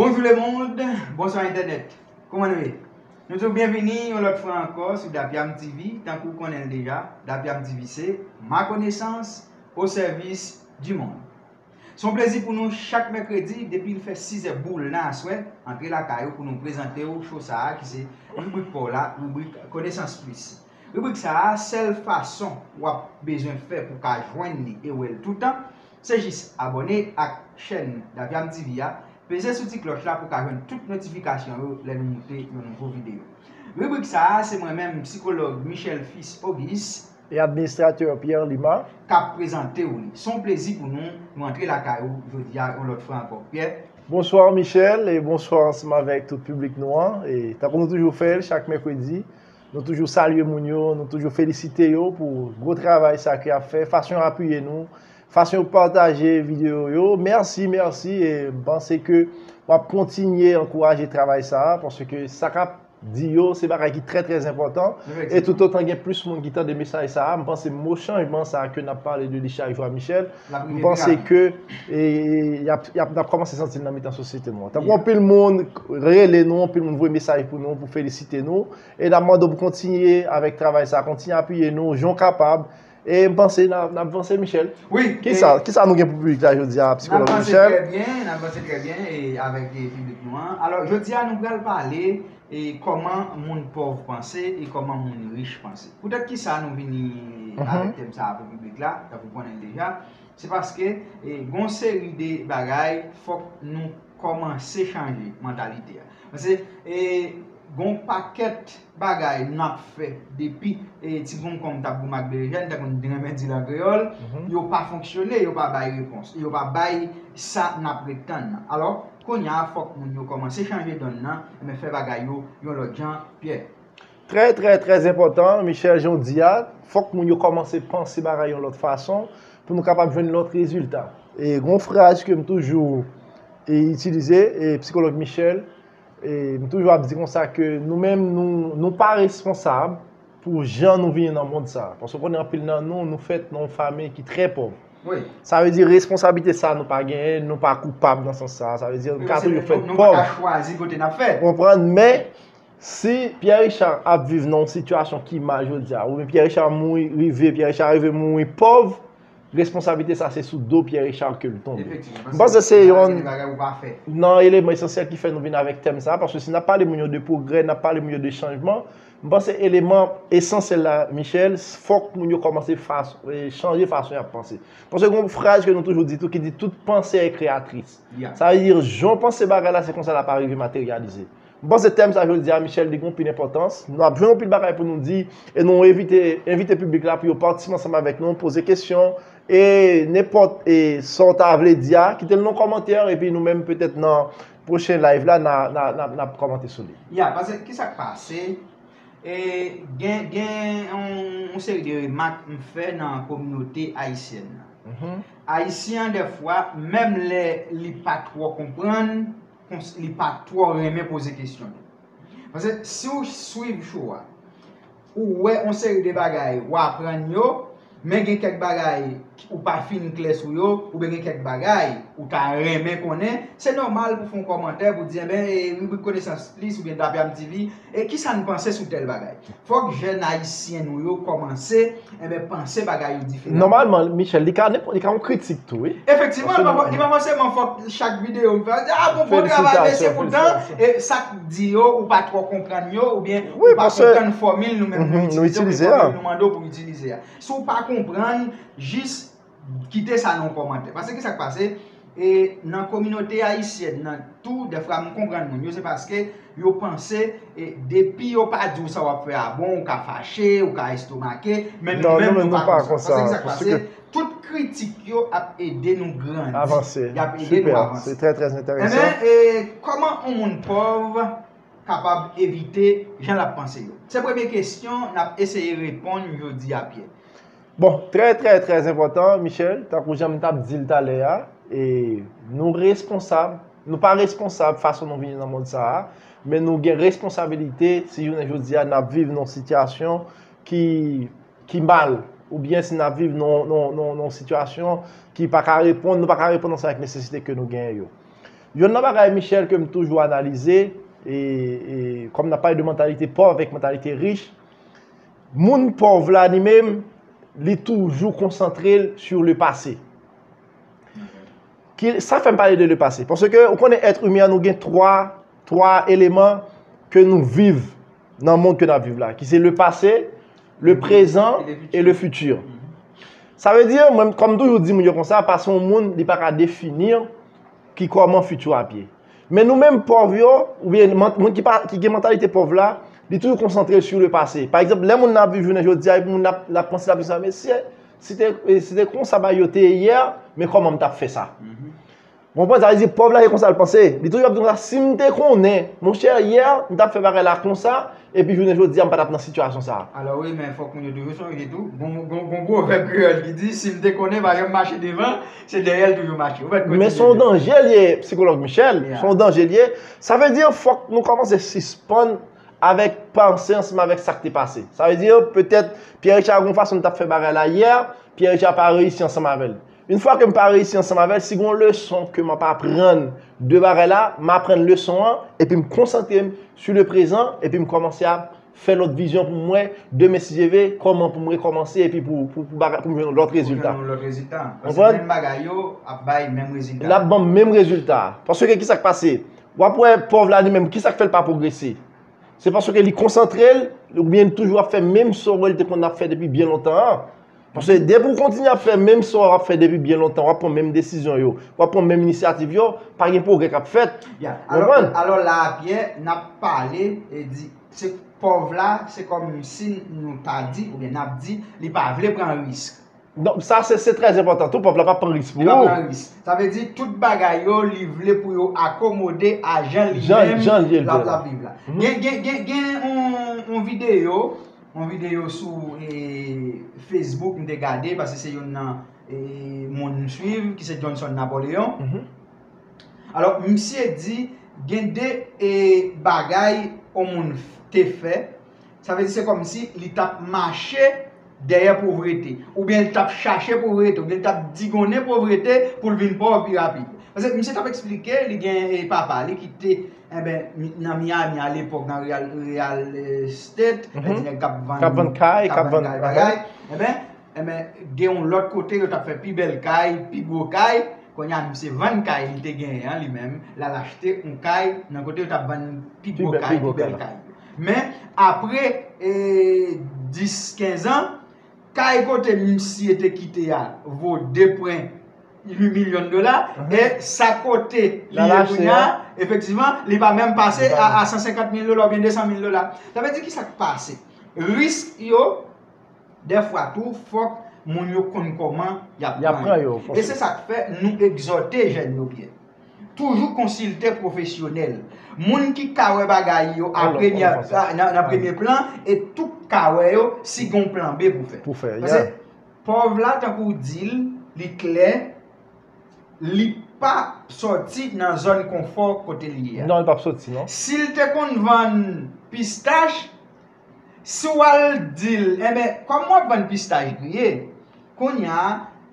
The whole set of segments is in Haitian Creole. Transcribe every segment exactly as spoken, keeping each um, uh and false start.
Bonjou lemonn, bonswa entènèt. Kòman nou ye? Nou di w byenvini yon lòt fwa ankò sou Dapyam T V. Tankou w konnen l deja, Dapyam T V se ma konesans o sèvis di monn. Se yon plezi pou nou chak mèkredi, depi l fè sizè boul nan aswè, antre lakay ou pou nou prezante w cho sa a ki se ribrik pa w la, ribrik Konesans Plis. Ribrik sa a, sèl fason w ap bezwen fè pou w ka jwenn li e wè l toutan, se jis abòne ak chèn Dapyam T V a, peze sou ti klòch la pou w ka jwenn tout notifikasyon yo lè nou moute yon nouvo videyo. Ribrik sa a, se mwen menm, sikològ Michel Fils Auguste, e administratè Pierre Lima k ap prezante w li. Se yon plezi pou nou, nou antre lakay ou jodi a yon lòt fwa ankò. Pierre? Bonswa Michel, e bonswa ansanm avèk tout piblik nou an. E tankou nou toujou fè l chak mèkredi, nou toujou salye moun yo, nou toujou felisite yo pou gwo travay sa ke y ap fè, fason yo apiye nou, fason yo pataje videyo yo. Mèsi, mèsi, e m panse ke w ap kontinye ankouraje travay sa a, paske sa k ap di yo, se bagay ki trè, trè enpòtan. E toutotan gen plis moun ki tande mesaj sa a, m panse mo chanjman sa a ke n ap pale de li chak jou a, Michel, m panse ke, e, y ap, y ap, n ap kòmanse santi l nan mitan sosyete nou an. Tankou anpil moun rele nou, anpil moun voye mesaj pou nou, pou felisite nou, e n ap mande w pou kontinye avèk travay sa a, kontinye apiye nou, jan w kapab, e m panse n a, n ap vanse, Michel. Wi. Kisa, kisa nou gen pou piblik la jodi a, sikològ Michel? N ap vanse trè byen, n ap vanse trè byen, e avèk, e, piblik nou an. Alò, jodi a, nou pral pale, e, kòman moun pòv panse e kòman moun rich panse. Poutèt kisa nou vini avèk tèm sa a pou piblik la, tankou w konnen l deja, se paske, e, gen yon seri de bagay, fòk nou kòmanse chanje mantalite a. Paske, e, gen yon pakèt bagay n ap fè depi, e, ti gonkonm t ap goumen ak berejèn, tankou n renmen di l an kreyòl, yo pa fonksyone, yo pa bay repons, yo pa bay sa n ap ret tann nan. Alò, kounye a, fòk moun yo kòmanse chanje donn nan, enben fè bagay yo yon lòt jan, Pierre. Trè, trè, trè enpòtan, Michel, jan w di a, fòk moun yo kòmanse panse bagay yon lòt fason pou nou kapab jwenn lòt rezilta. E gen yon fraz ke m toujou, e, itilize, e, sikològ Michel, e, m toujou ap di konsa ke nou menm, nou, nou pa responsab pou jan nou vini nan mond sa a. Paske w konnen anpil nan nou, nou fèt nan yon fanmi ki trè pòv. Wi. Sa vle di responsablite sa a nou pa genyen, nou pa koupab nan sans sa a. Sa vle di nou ka toujou fèt pòv. Nou pa ka chwazi kote n ap fèt. Konprann? Men, si Pierre Richard ap viv nan yon sitiyasyon ki mal jodi a, oubyen Pierre Richard mouri, rive, Pierre Richard rive mouri pòv, responsablite sa se sou do Pierre Richard ke l tonbe. Efektivman, m panse se youn nan eleman esansyèl ki fè nou vin avèk tèm sa a, paske si n ap pale moun yo de pwogrè, n ap pale moun yo de chanjman, m panse eleman esansyèl la, Michel, fòk moun yo kòmanse fas-, e, chanje fason y ap panse. Paske gen yon fraz ke nou toujou di tou ki di, toute pensée est créatrice. Sa vle di, jan w panse bagay la, se konsa l ap arive materyalize. M panse tèm sa jodi a, Michel, li gen anpil enpòtans. Nou ap jwenn anpil bagay pou nou di, e nou envite, envite piblik la pou yo patisipe ansanm avèk nou, poze kesyon, e nenpòt, e sa w ta vle di a, kite l nan kòmantè, epi nou menm petèt nan pwochen live la, n a, n a, n a, n ap kòmante sou li. Ya, paske kisa k pase? E gen, gen yon, yon seri de remak m fè nan kominote ayisyèn nan. Ayisyen an, dèfwa, menm lè li pa twò konprann, kons-, li pa twò renmen poze kesyon tou. Paske si w swiv cho a, ou wè yon seri de bagay, w aprann yo, men gen kèk bagay ou pa fin klè sou yo, oubyen gen kèk bagay ou ta renmen konnen, se nòmal pou fè yon kòmantè, pou di, enben, e, ribrik Konesans Plis oubyen Dapyam T V, e kisa n panse sou tèl bagay? Fòk jèn ayisyen nou yo kòmanse, enben, panse bagay yo diferan. Nòmalman, Michel, li ka nenpòt, li ka yon kritik tou, wi. Efektivman, li pa fò-, li pa fòseman fòk chak videyo m fè, a, bon, bon travay, mesye, poutan, e sa k di yo, ou pa twò konprann yo, oubyen ou pa konprann fòmil nou menm nou itilize, oubyen fòmil nou mande w pou itilize a. Si w pa konprann, jis kite sa nan yon kòmantè. Paske kisa k pase? E nan kominote ayisyèn nan tou, dèfwa m konprann moun yo, se paske yo panse, e depi yo pa di w sa w ap fè a bon, ou ka fache, ou ka estomake, men nou menm nou pa konsa. Paske kisa k pase? Tout kritik yo ap ede nou grandi. Avanse. Y ap ede nou avanse. Se trè, trè enteresan. Enben, e kòman yon moun pòv kapab evite jan l ap panse yo? Se premye kesyon n ap eseye reponn jodi a, Pierre. Bon, trè, trè, trè enpòtan, Michel, tankou jan m t ap di l talè a, e nou responsab, nou pa responsab fason nou vini nan mond sa a, men nou gen responsabilite si jounen jodi a n ap viv nan yon sitiyasyon ki, ki mal, oubyen si n ap viv nan, nan, nan, nan yon sitiyasyon ki pa ka reponn, nou pa ka reponn ansanm avèk nesesite ke nou genyen yo. Yonn nan bagay, Michel, ke m toujou analize, e, e kòm n ap pale de mantalite pòv avèk mantalite rich, moun pòv la, li menm, li toujou konsantre l sur le passé. Ki, sa fè m pale de le passé. Paske, ou konnen, èt imen an, nou gen twa, twa eleman ke nou viv nan mond ke n ap viv la, ki se le passé, le présent et le futur. Sa vle di, mwen, kòm toujou di moun yo konsa, pase yon moun, li pa ka defini ki kòman futur ap ye. Men nou menm pòv yo, oubyen man- moun ki, pa, ki gen mantalite pòv la, li toujou konsantre sur le passé. Pa egzanp, lè moun nan ap viv jounen jodi a, epi moun nan ap, l ap panse, l ap di sa, mesye, si te, si te konsa bagay yo te ye yè, men kòman m t ap fè sa? Ou konprann? Sa vle di, pòv la, se konsa l panse. Li toujou ap di konsa, si m te konnen, monchè, yè, m t ap fè bagay la konsa, epi jounen jodi a, m pa t ap nan sitiyasyon sa a. Alò wi, men fòk moun yo toujou sonje tou, gon, gon, gon pwovèb kreyòl ki di, si m te konnen, pa janm mache devan, se dèyè l toujou mache. Ou mèt kontinye. Men se yon danje l ye, sikològ Michel, se yon danje l ye. Sa vle di, fòk nou kòmanse sispann avèk panse ansanm avèk sa k te pase. Sa vle di, petèt, Pierre Richard gon fason l t ap fè bagay la yè, Pierre Richard pa reyisi ansanm avè l. Yon fwa ke m pa reyisi ansanm avè l, si gon leson ke m ap aprann de bagay la, m aprann leson an, epi m konsantre m sur le présent, epi m kòmanse ap fè lòt vizyon pou mwen, demen si Dye ve, kòman pou m rekòmanse, epi pou, pou, pou, bagay, pou m jwenn yon lòt rezilta. Pou jwenn yon lòt rezilta. Paske menm bagay yo ap bay menm rezilta. L ap ban m menm rezilta. Paske ki sa k pase? W ap wè pòv la li menm, ki sa k fè l pa pwogrese? Se paske li konsantre l, oubyen li toujou ap fè menm sa w wè l te konn ap fè depi byen lontan an. Paske depi w kontinye ap fè menm sa w ap fè depi byen lontan, w ap pran menm desizyon yo, w ap pran menm inisyativ yo, pa gen pwogrè k ap fèt. Ou konprann? Alò la, Pyè, n ap pale, e di, se pòv la, se kòmsi nou ta di, oubyen n ap di, li pa vle pran risk. Donk, sa, se, se trè enpòtan tou, pòv la pa pran risk pou ou. Li pa pran risk. Sa vle di, tout bagay yo, li vle pou yo akomode a jan li menm l ap viv la. Gen, gen, gen, gen yon, yon videyo, yon videyo sou, e, Facebook, m te gade, paske se youn nan, e, moun m swiv, ki se Johnson Napoleon. Alò, misye di, gen de, e, bagay yon moun te fè, sa vle di se kòmsi li t ap mache dèyè povrete, oubyen li t ap chache povrete, oubyen li t ap digonnen povrete pou l vin pòv pi rapid. Paske misye t ap eksplike, li gen, e, papa li ki te, enben, nan Miami alepòk, nan real, real estate, nèg k ap vann, k ap vann kay, k ap vann kay, bagay. Enben, Enben, gen yon lòt kote yo t ap fè pi bèl kay, pi gwo kay. Kounye a, misye vann kay li te genyen an li menm, l al achte yon kay nan kote yo t ap vann pi gwo kay, pi bèl kay yo. Men, apre, e, dis, kenz an, kay kote misye te kite a vo de pwen uit milyon dola, e sa kote li ye kounye a, efektivman, li pa menm pase a, a san senkant mil dola oubyen de san mil dola. Sa vle di ki sa k pase? Risk yo, dèfwa tou, fòk moun yo konn kòman y ap pran yo. E se sa k fè nou egzòte jèn yo byen. Toujou konsilte pwofesyonèl. Moun ki ka wè bagay yo a premyè, nan, nan premye plan, e tou ka wè yo si gon plan B pou fè. Paske pòv la, tankou w di l, li klè, li pa sòti nan zòn konfò kote l ye a. Non, li p ap sòti, non. Si l te konn vann pistach, si w al di l, enben, kòm w ap vann pistach griye, kounye a,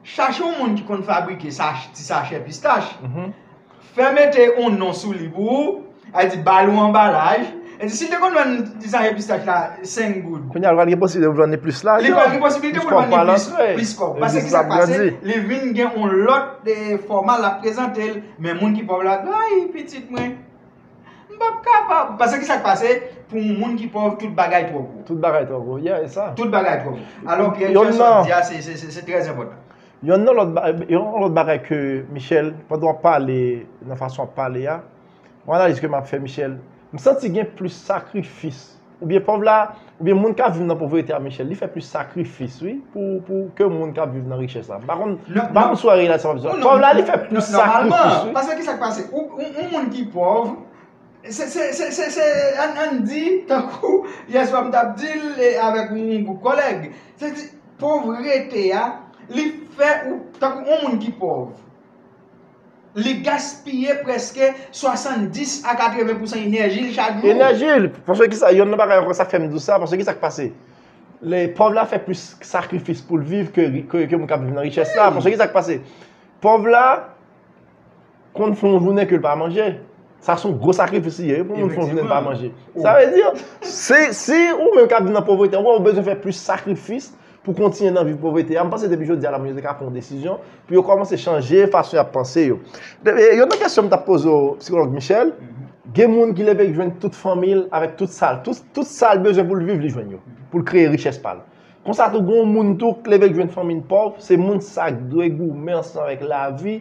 chache yon moun ki konn fabrike sa, ti sachè pistach, fè mete yon non sou li pou ou, a di, ba l yon anbalaj, e di, si l te konn vann ti sachè pistach la senk goud. Kounye a, l pral gen posiblite pou l vann li plis lajan. Li pral gen posiblite pou l vann li plis, plis kòb. Paske ki sa k pase? Li vin gen yon lòt, e, fòma l ap prezante l, men moun ki pòv la, ay, pitit mwen, m p ap kapab. Paske ki sa k pase? Pou yon moun ki pòv, tout bagay twò gwo. Tout bagay twò gwo, yeah, e sa. Tout bagay twò gwo. Alò, Pierre Richard, sa w di a, se, se, se, se trè enpòtan. Yonn nan lòt ba-, yon lòt bagay ke, Michel, pandan w ap pale, nan fason w ap pale a, yon analiz ke m ap fè, Michel, m santi gen plis sakrifis. Oubyen pòv la, oubyen moun k ap viv nan povrete a, Michel, li fè plis sakrifis, wi, pou, pou ke moun k ap viv nan richès la. M pa konn, m pa konn si w wè relasyon ap di sa. Pòv la, li fè plis sakrifis, wi. Paske ki sa k pase? Ou, ou, yon moun ki pòv, se, se, se, se, se, ann, ann di, tankou, yèswa m t ap di l, e, avèk yon gwoup kòlèg. Se di, povrete a, li fè ou, tankou yon moun ki pòv, li gaspiye prèske swasanndis a katreven pousan enèji l chak jou. Enèji l, paske ki sa, yonn nan bagay ankò sa k fè m di w sa, paske ki sa k pase? Pòv la fè plis sakrifis pou l viv ke, ke, ke moun k ap viv nan richès la. Paske ki sa k pase? Pòv la, konn fè yon jounen ke l pa manje. Sa se yon gwo sakrifis li ye, wi, pou moun fè yon jounen l pa manje. Sa vle di, si, si ou menm k ap viv nan povrete, ou bezwen fè plis sakrifis pou kontinye nan viv povrete a. M panse depi jodi a la, moun yo te ka pran yon desizyon pou yo kòmanse chanje fason y ap panse yo. De- e, yon lòt kesyon m t ap poze w, sikològ Michel, gen moun ki leve k jwenn tout fanmi l avèk tout sa l, tout, tout sa l bezwen pou l viv, li jwenn yo, pou l kreye richès pa l. Konsa tou, gen yon moun tou k leve k jwenn fanmi l pòv, se moun sa k dwe goumen ansanm avèk lavi,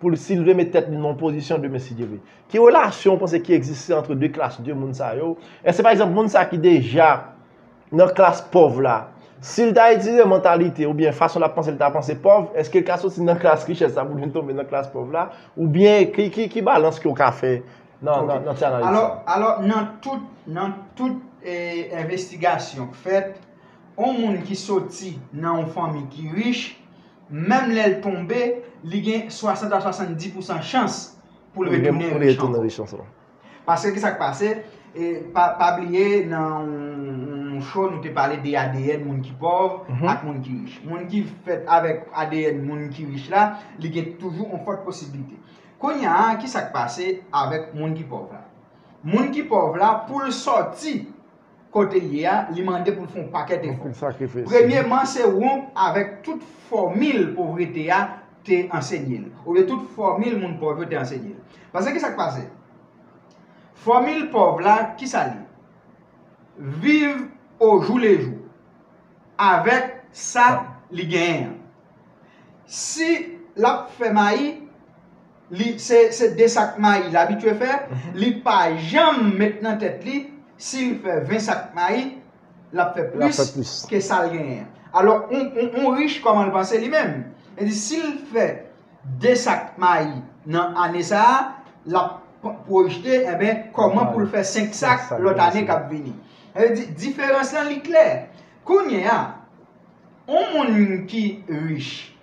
pou l, si l vle met tèt li nan yon pozisyon demen, si Dye vle. Ki relasyon w panse ki egziste ant de klas de moun sa yo? Èske, pa egzanp, moun sa ki deja nan klas pòv la, si l ta itilize mantalite oubyen fason l ap panse, l ta panse pòv, èske l ka soti nan klas richès la pou l vin tonbe nan klas pòv la? Oubyen ki, ki, ki balans ke w ka fè nan, nan, nan ti analiz sa? Alò, nan tout, nan tout eh, envestigasyon k fèt, yon moun ki soti nan yon fanmi ki rich, menm lè l tonbe, li gen swasant a swasanndis pousan chans pou l retounen rich ankò. Paske ki sa k pase? E, pa, pa bliye, nan yon, yon show, nou te pale de A D N moun ki pòv ak moun ki rich. Moun ki fèt avèk A D N moun ki rich la, li gen toujou yon fòt posiblite. Kounye a, ki sa k pase avèk moun ki pòv la? Moun ki pòv la, pou l sòti kote l ye a, li mande pou l fè yon pakèt efò. Premyèman, se wonp avèk tout fòmil povrete a te ansenye l, oubyen tout fòmil moun pòv yo te ansenye l. Paske ki sa k pase? Fòmil pòv la, ki sa l ye? Viv o jou le jou avèk sa li genyen an. Si l ap fè mayi, li, se, se de sak mayi l abitye fè, li pa janm met nan tèt li, si l fè ven sak mayi, l ap fè plis ke sa l genyen an. Alò, yon, yon, yon rich, kòman l panse li menm? Li di, si l fè de sak mayi nan ane sa a, l ap pwojte, enben, kòman pou l fè senk sak lòt ane k ap vini. Sa vle di, diferans lan, li klè. Kounye a, yon moun ki rich,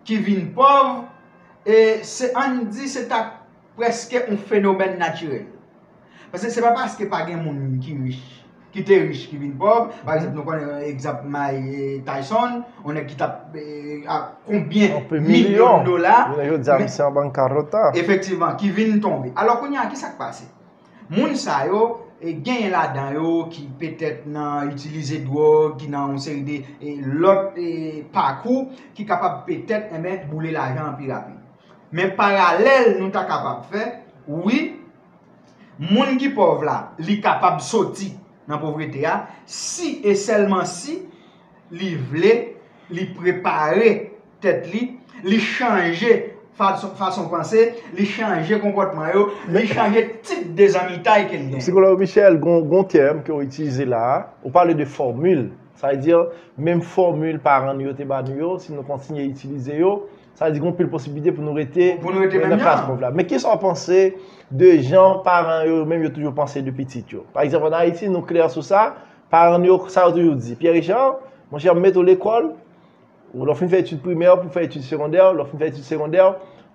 ki vin pòv, e se, ann di, se ta prèske yon fenomèn natirèl. Paske se pa paske pa gen moun ki rich, ki te rich, ki vin pòv. Pa egzanp, nou konnen egzanp Mike Tyson, yon nèg ki t ap, eh, a konbyen milyon dola. Jounen jodi a, misye an bankarota. Efektivman, ki vin tonbe. Alò, kounye a, ki sa k pase? Moun sa yo, eh, genyen ladan yo ki petèt nan itilize dwòg, ki nan yon seri de, eh, lòt, eh, pakou, ki kapab petèt, enben, boule lajan an pi rapid. Men paralèl nou ta kapab fè, wi, moun ki pòv la, li kapab soti nan povrete a, si e sèlman si li vle, li prepare tèt li, li chanje fason, fason panse, li chanje konpòtman yo, li chanje tip de zanmitay ke l genyen. Sikològ Michel, gon, gon tèm ke w itilize la a, ou pale de fòmil. Sa vle di, menm fòmil paran nou yo te ba nou yo, si nou kontinye itilize yo, sa vle di gen anpil posiblite pou nou rete, pou nou rete nan klas pòv la. Men kisa w panse de jan paran yo menm yo toujou panse de pitit yo? Pa egzanp, ann Ayiti, nou klè sou sa, paran yo, sa yo toujou di, Pierre Richard, monchè, m mete w lekòl, lè w fin fè etid primè, pou fè etid segondè, lè w fin fè etid segondè,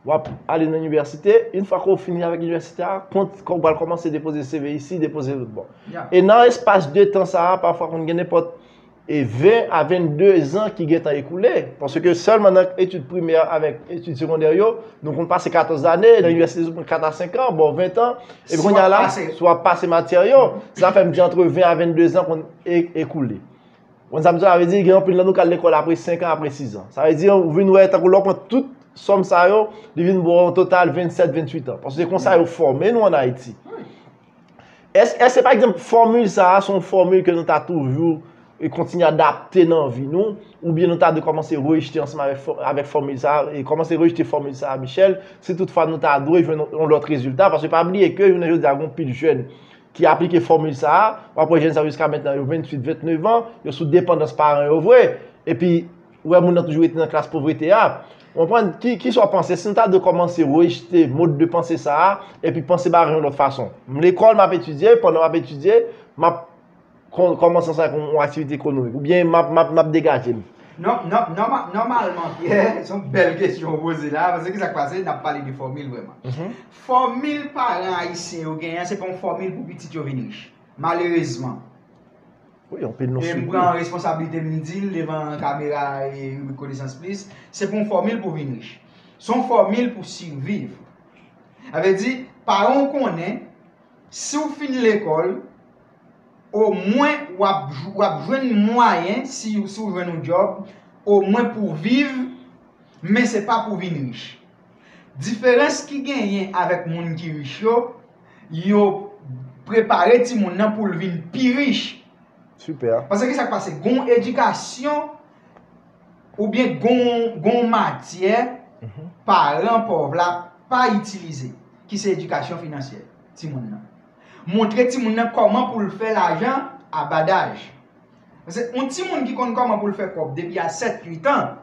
w ap ale nan inivèsite. Yon fwa ke w fini avèk inivèsite a, kont, ke w pral kòmanse depoze C V isi, depoze lòt bò. E nan espas de tan sa a, pafwa konn gen nenpòt e ven a vennde zan ki gentan ekoule. Paske sèlman nan etid primè avèk etid segondè yo, nou konn pase katòz lane, nan inivèsite nou pran kat a senk an, bon, ven tan, epi kounye a la, si w ap pase matyè yo, sa fè m di antre ven a vennde zan konn e-, ekoule. Konn sa m di w, sa vle di, gen anpil nan nou k al lekòl apre senk an, apre sis an. Sa vle di, ou vin wè, tankou lè w pran tout sòm sa yo, li vin ba w yon total vennsèt, venntuit an. Paske se konsa yo fòme nou ann Ayiti. Èske, èske, pa egzanp, fòmil sa a, se yon fòmil ke nou ta toujou e kontinye adapte nan vi nou, oubyen nou ta dwe kòmanse rejte ansanm avèk fò-, avèk fòmil sa a, e kòmanse rejte fòmil sa a, Michel, si toutfwa nou ta dwe jwenn yon lòt rezilta? Paske pa bliye ke jounen jodi a, gen anpil jèn ki aplike fòmil sa a, w ap wè jèn sa yo jiska mentnan yo venntuit, vennèf an, yo sou depandans paran yo vre, epi ou wè moun nan toujou rete nan klas povrete a. Ou konprann? Ki, kisa w panse? Si nou ta dwe kòmanse rejte mòd de panse sa a, epi panse bagay yon lòt fason. M lekòl, m ap etidye, pandan m ap etidye, m ap kò-, kòmanse ansanm ak yon, yon aktivite ekonomik, oubyen m ap, m ap, m ap degaje m. Non, non, nòma-, nòmalman, Pierre, se yon bèl kesyon w poze la, paske ki sa k pase, n ap pale de fòmil vrèman. Fòmil paran ayisyen yo genyen an, se pa yon fòmil pou pitit yo vin rich. Malerezman. Wi, anpil nou swiv li. E m pran responsablite m di l devan kamera e ribrik Konesans Plis, se pa yon fòmil pou vin rich. Se yon fòmil pou siviv. Sa vle di, paran w konnen, si w fin lekòl, omwen w ap, w ap jwenn mwayen, si, si w jwenn yon djòb, omwen pou w viv, men se pa pou w vin rich. Diferans ki genyen avèk moun ki rich yo, yo prepare timoun nan pou l vin pi rich. Super. Paske ki sa k pase? Gon edikasyon oubyen gon, gon matyè paran pòv la pa itilize, ki se edikasyon finansyèl timoun nan. Montre timoun nan kòman pou l fè lajan a badaj. Paske yon timoun ki konn kòman pou l fè kòb depi a sèt, uit an,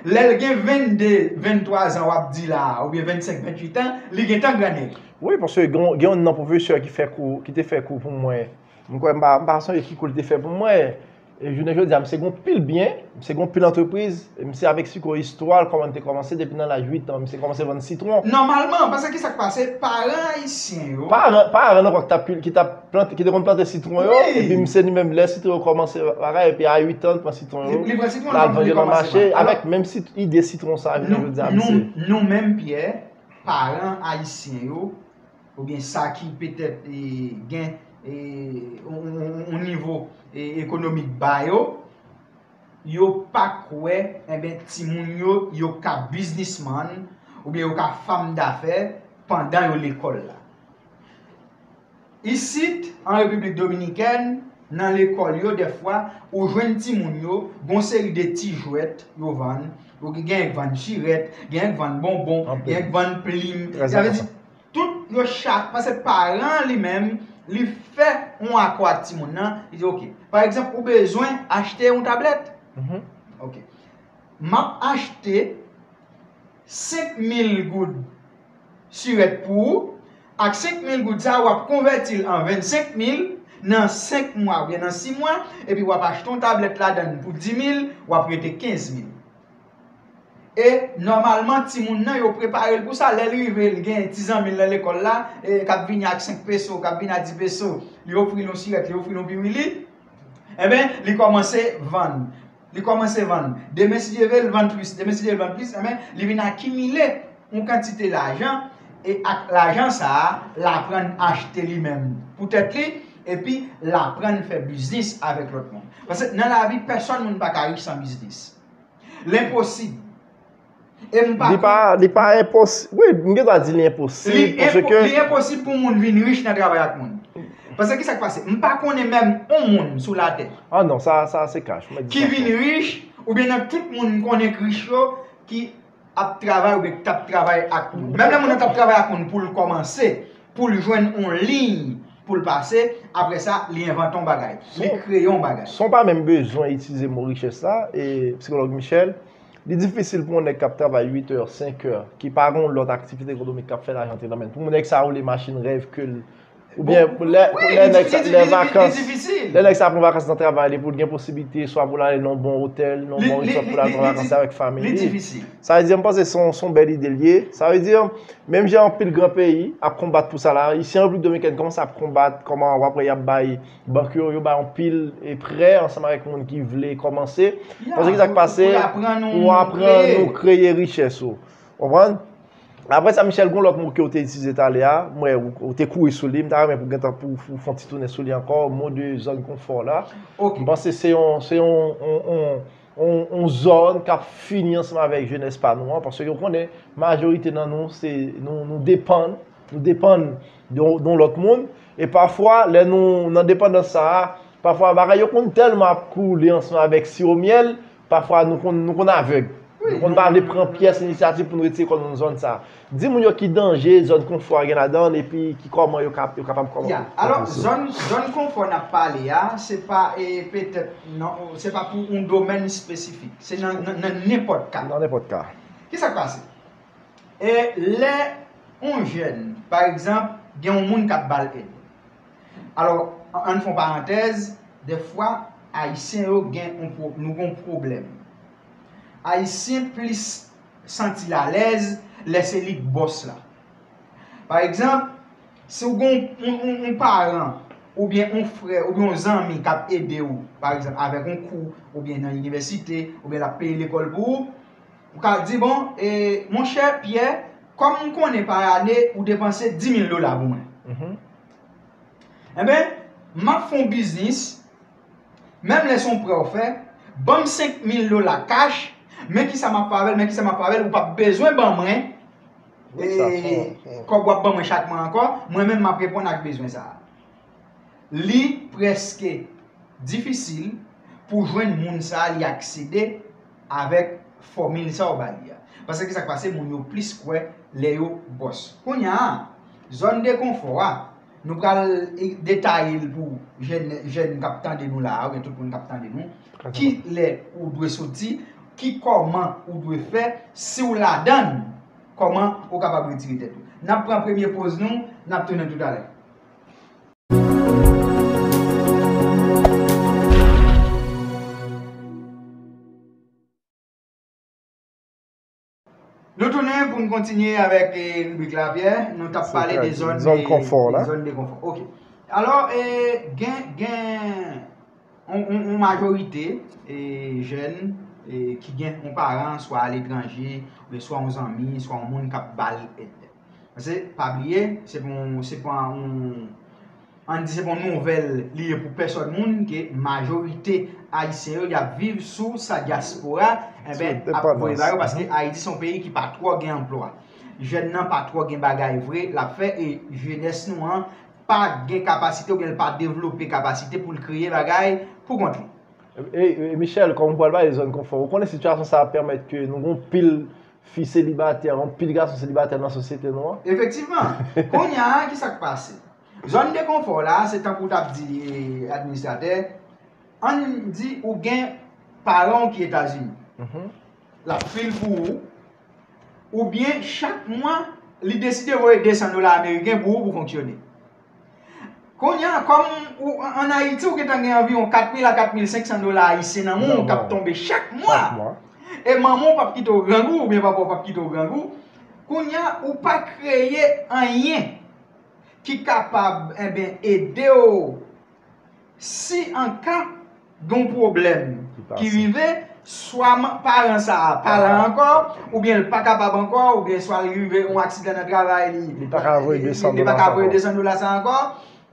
lè l gen vennde, venntwa zan w ap di la, oubyen vennsenk, venntuit an, li gentan grannèg. Wi, paske gen gen yon nan pwofesè ki fè kou, ki te fè kou pou mwen. Mwen kwè m pa, m pa sonje ki kou l te fè pou mwen. E jounen jodi a, misye gen yon pil byen, misye gen yon pil antrepriz, e misye avèk Sitron istwa l, kòman l te kòmanse depi nan laj uit an, misye kòmanse vann sitwon. Nòmalman, paske ki sa k pase, paran ayisyen yo. Paran, paran ankò ki t ap, ki t ap plante, ki te konn plante sitwon yo, epi misye li menm lè sitwon yo kòmanse bagay, epi a uit an, l pran sitwon yo, l al vann yo nan mache, avèk menm ide sitwon sa, jounen jodi a, misye. Nou menm, Pierre, paran ayisyen yo, oubyen sa ki petèt e, gen e, yon, yon, yon nivo e, ekonomik ba yo, yo pa kwè, enben, timoun yo, yo ka biznismann, oubyen yo ka fanm dafè pandan yo lekòl la. Isit, an Repiblik Dominikèn, nan lekòl yo, dèfwa, ou jwenn timoun yo, gon seri de ti jwèt yo vann, ou gen k vann chirèt, gen k vann bonbon, gen k vann plim. Sa vle di, tout yo chak, paske paran li menm, li fè yon akò ak timoun nan, li di, oke, pa egzanp, ou bezwen achte yon tablèt. Oke. M ap achte senk mil goud sirèt pou ou, ak senk mil goud sa a, w ap konvèti l an vennsenk mil nan senk mwa oubyen nan sis mwa, epi w ap achte yon tablèt ladan l pou dis mil, w ap rete kenz mil. E nòmalman, timoun nan, yo prepare l pou sa. Lè l rive, l gen ti zanmi l nan lekòl la, e, k ap vini ak senk peso, k ap vini ak dis peso, li ofri l yon sirèt, li ofri l yon piwili. Enben, li kòmanse vann. Li kòmanse vann. Demen, si Dye vle, l vann plis. Demen, si Dye vle, l vann plis. Enben, li vin akimile yon kantite lajan. E ak lajan sa a, l aprann achte li menm pou tèt li. Epi, l aprann fè biznis avèk lòt moun. Paske nan lavi, pèsonn moun pa ka rich san biznis. L enposib. E m pa. Li pa, li pa enposib. Wi, m gen dwa di li enposib. Li, enpo, li enposib pou moun vin rich nan travay ak moun. Paske ki sa k pase? M pa konnen menm yon moun sou latè. Ah non, sa, sa se kach. Ki vin rich, oubyen nan tout moun m konnen k rich yo, ki ap travay oubyen k t ap travay ak moun. Menm lè moun nan t ap travay ak moun pou l kòmanse, pou l jwenn yon liy pou l pase, apre sa, li envante yon bagay. Li kreye yon bagay. San w pa menm bezwen itilize mo richès la, e psikològ Michel, li difisil pou yon nèg k ap travay uit è, senk è, ki pa gen yon lòt aktivite ekonomik k ap fè lajan antre nan men l. Pou yon nèg sa woule machin rèv ke l Oubyen lè, lè nèg sa, lè vakans, lè nèg sa pran vakans nan travay li pou l gen posiblite swa pou l ale nan yon bon otèl, nan yon bon resò pou l al pran vakans avèk fanmi li. Sa vle di, m panse se yon, se yon bèl ide l ye. Sa vle di, menm jan anpil gran peyi ap konbat pou sa la, isi an Repiblik Dominikèn kòmanse ap konbat kòman w ap wè y ap bay bank yo, yo bay anpil e prè ansanm avèk moun ki vle kòmanse. Paske ki sa k pase? Pou aprann ou kreye richès ou. Konprann? Apre sa, Michel, gen yon lòt mo ke w te itilize talè a, m wè ou, ou te kouri sou li, m ta renmen pou gentan pou, pou fè yon ti tounen sou li ankò, mo de zòn konfò la. M panse se yon, se yon, yon, yon, yon, yon zòn k ap fini ansanm avèk jenès pa nou an, paske w konnen, majorite nan nou, se, nou, nou depann, nou depann de, de yon lòt moun, e pafwa, lè nou nan depandans sa a, pafwa, bagay yo konn tèlman ap koule ansanm avèk siwo myèl, pafwa, nou konn, nou konn avèg. Nou konn pa vle pran pyès inisyativ pou n retire kò nou nan zòn sa a. Di moun yo ki danje zòn konfò a gen ladan l epi ki kòman yo ka, yo kapab kòman. Ya, alò, zòn, zòn konfò n ap pale a, se pa, e, petèt, non, se pa pou yon domèn espesifik. Se nan, nan, nan nenpòt ka. Nan nenpòt ka. Ki sa k pase? E lè yon jèn, pa egzanp, gen yon moun k ap ba l èd. Alò, an, ann fè yon parantèz, dèfwa, Ayisyen yo gen yon pwo-, nou gen yon pwoblèm. Ayisyen plis santi l alèz lè se li k bòs la. Pa egzanp, si w gen yon, yon, yon, yon paran, oubyen yon frè, oubyen yon zanmi k ap ede w, pa egzanp, avèk yon kou, oubyen nan inivèsite, oubyen l ap peye lekòl pou ou, ou ka di, bon, e, monchè Pyè, Kòm m konnen pa ane, ou depanse dis mil dola pou mwen. Mhm. Enben, m ap fè yon biznis, menm lè se yon prè w fè, ban m senk mil dola kach, men kisa m ap fè avè l, men kisa m ap fè avè l, ou p ap bezwen ban mwen, e, kòb w ap ban mwen chak mwa ankò, mwen menm m ap reponn ak bezwen sa a. Li prèske difisil pou jwenn moun sa a li aksede avèk fòmil sa w ba li a. Paske sa k pase, moun yo plis kwè lè yo bòs. Kounye a, zòn de konfò a, nou pral detaye l pou jèn, jèn k ap tande nou la a, oubyen tout moun k ap tande nou. Ki lè ou dwe soti, ki kòman ou dwe fè, si w ladan l, kòman ou kapab retire tèt ou. N ap pran premye poz nou, n ap tounen toutalè. Nou tounen pou n kontinye avèk, eh, ribrik la, Pyè. Nou t ap pale de zòn, zòn konfò la. Zòn de konfò. Ok. Alò, eh, gen, gen yon, yon, yon majorite, eh, jèn, eh, ki gen yon paran, swa aletranje, oubyen swa yon zanmi, swa yon moun k ap ba l èd. Paske, pa bliye, se pou, se pou yon, ann di se pou yon nouvèl li ye pou pèsòn moun ke majorite Ayisyen yo, y ap viv sou sa dyaspora, enben, ap voye ba yo, paske Ayiti se yon peyi ki pa twò gen anplwa. Jèn nan pa twò gen bagay vre l ap fè, e jenès nou an pa gen kapasite oubyen l pa devlope kapasite pou l kreye bagay pou kont li. E, e, Michel, kòm ou pral pale zòn konfò, ou konnen sitiyasyon sa a pèmèt ke nou gen yon pil fi selibatè, yon pil gason selibatè nan sosyete nou an? Efektivman. Kounye a, ki sa k pase? Zòn de konfò la, se tankou w t ap di, eh, administratè, ann di ou gen paran w ki Etazini. Mhm. L ap fil pou ou, oubyen chak mwa, li deside voye de san dola ameriken pou ou pou fonksyone. Kounye a, kòm ou, an, ann Ayiti, ou gentan gen anviwon kat mil a kat mil senk san dola ayisyen nan men w k ap tonbe chak mwa. Chak mwa. E manman w p ap kite w grangou, oubyen papa w p ap kite w grangou. Kounye a, ou pa kreye anyen ki kapab, enben, ede w si an ka gen yon pwoblèm ki rive, swa paran sa a pa la ankò, oubyen l pa kapab ankò, oubyen swa l rive yon aksidan nan travay li, li pa ka voye de san dola sa ankò.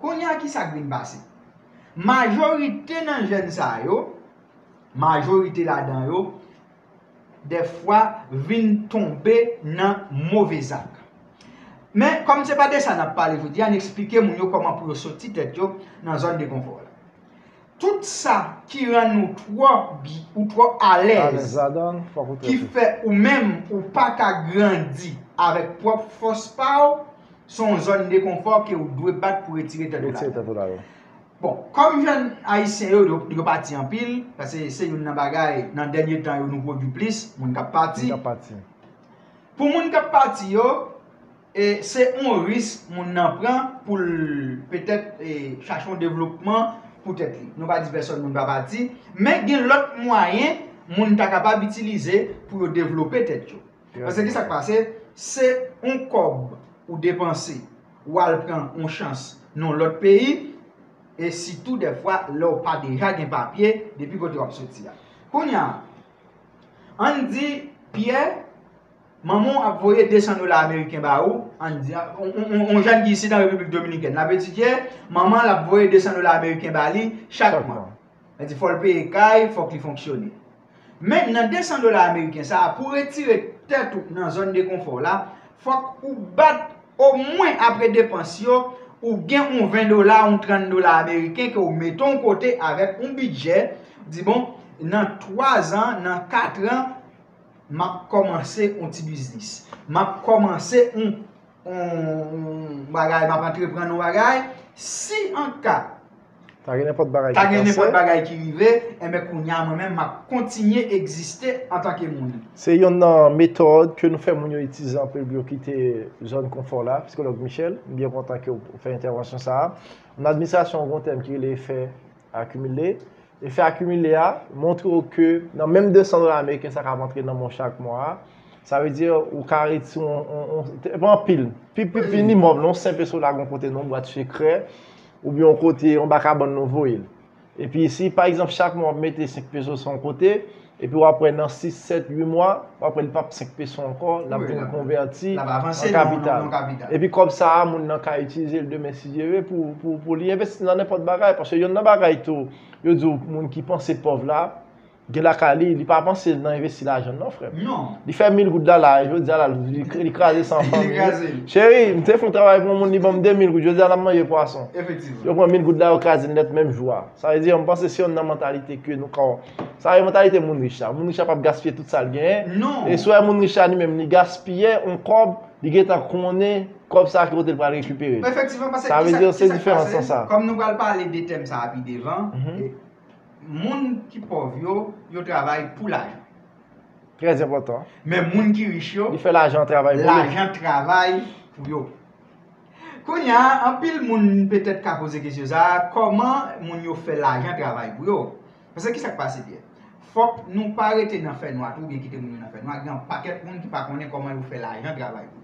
Kounye a, ki sa k vin pase? Majorite nan jèn sa yo, majorite ladan yo, dèfwa vin tonbe nan move zak. Men, kòm se pa de sa n ap pale jodi a, n eksplike moun yo kòman pou yo soti tèt yo nan zòn de konfò la. Tout sa ki rann ou twò bi-, ou twò alèz, ki fè ou menm ou pa ka grandi avèk pwòp fòs pa w, se yon zòn de konfò ke ou dwe bat pou retire tèt ou ladan. Bon, kòm jèn ayisyen yo, yo, yo pati anpil, paske se youn nan bagay, nan dènye tan yo, nou pwodui plis, moun k ap pati. Moun k ap pati. Pou moun k ap pati yo, e, se yon risk moun nan pran pou l petèt, e, chache yon devlopman pou tèt li. Nou pa di pèsòn moun pa pati, men gen lòt mwayen moun ta kapab itilize pou yo devlope tèt yo. Paske ki sa k pase? Se yon kòb ou depanse, ou al pran yon chans nan yon lòt peyi, e sitou dèfwa lè w pa deja gen papye depi kote w ap soti a. Kounye a, ann di, Pyè, manman w ap voye de san dola ameriken ba ou, ann di, yon, yon, yon, yon jèn ki isit an Repiblik Dominikèn, l ap etidye, manman l ap voye de san dola ameriken ba li chak mwa. Sa di fò l peye kay, fòk li fonksyone. Men nan de san dola ameriken sa a, pou retire tèt ou nan zòn de konfò la, fòk ou bat omwen apre depans yo, ou gen yon ven dola, yon trant dola ameriken ke w mete yon kote avèk yon bidjè, di bon, nan twa zan, nan kat an, m ap kòmanse yon ti biznis. M ap kòmanse yon yon, yon bagay, m ap antreprann yon bagay, si an ka ta gen nenpòt bagay ki rive, enben kounye a mwen menm m ap kontinye egziste antanke moun. Se yonn nan metòd ke nou fè moun yo itilize anpil pou yo kite zòn konfò la. Psikològ Michel, m byen kontan ke w fè entèvansyon sa a. Nan administrasyon an gen yon tèm ki rele efè akimile. Efè akimile a montre w ke nan menm de san dola ameriken sa k ap antre nan men w chak mwa a, sa vle di ou ka retire yon, yon, yon, se pa anpil, pi, pi, pi minimòm, nan yon senp peso w lage yon kote nan yon bwat sekrè, oubyen yon kote, yon ba kabann nou voye l. Epi si, pa egzanp, chak mwa w ap mete senk peso sou yon kote, epi w ap wè nan sis, sèt, uit mwa, w ap wè li p ap senk peso ankò, l ap vin konvèti an kapital. Epi kòb sa a, moun nan ka itilize l demen, si Dye vle, pou, pou, pou li envesti nan nenpòt bagay. Paske yonn nan bagay tou, yo di w, moun ki panse pòv la, gen lakay li, li pa panse nan envesti lajan l non, frè m. Li fè mil goud la, la, jodi a la, li, li kraze san fanmi li. Cheri, m te fè yon travay pou yon moun, li ban m de mil goud, jodi a l ap manje pwason. Yo pran mil goud la, yo kraze l nèt menm jou a. Sa vle di, m panse se yonn nan mantalite ke nou ka, sa se mantalite moun rich la. Moun rich la p ap gaspiye tout sa l genyen. E si w wè moun rich la li menm, li gaspiye yon kòb, li gentan konnen kòb sa ki kote l pral rekipere l. Sa vle di, se diferans lan sa. Kòm nou pral pale de tèm sa a pi devan, moun ki pòv yo, yo travay pou lajan. Trè enpòtan. Men moun ki rich yo, li fè lajan travay pou yo. Lajan travay pou yo. Kounye a, anpil moun petèt ka poze kesyon sa a, kòman moun yo fè lajan travay pou yo? Paske ki sa k pase, Pyè? Fòk nou pa rete nan fènwa tou, oubyen kite moun yo nan fènwa. Gen yon pakèt moun ki pa konnen kòman yo fè lajan travay pou yo.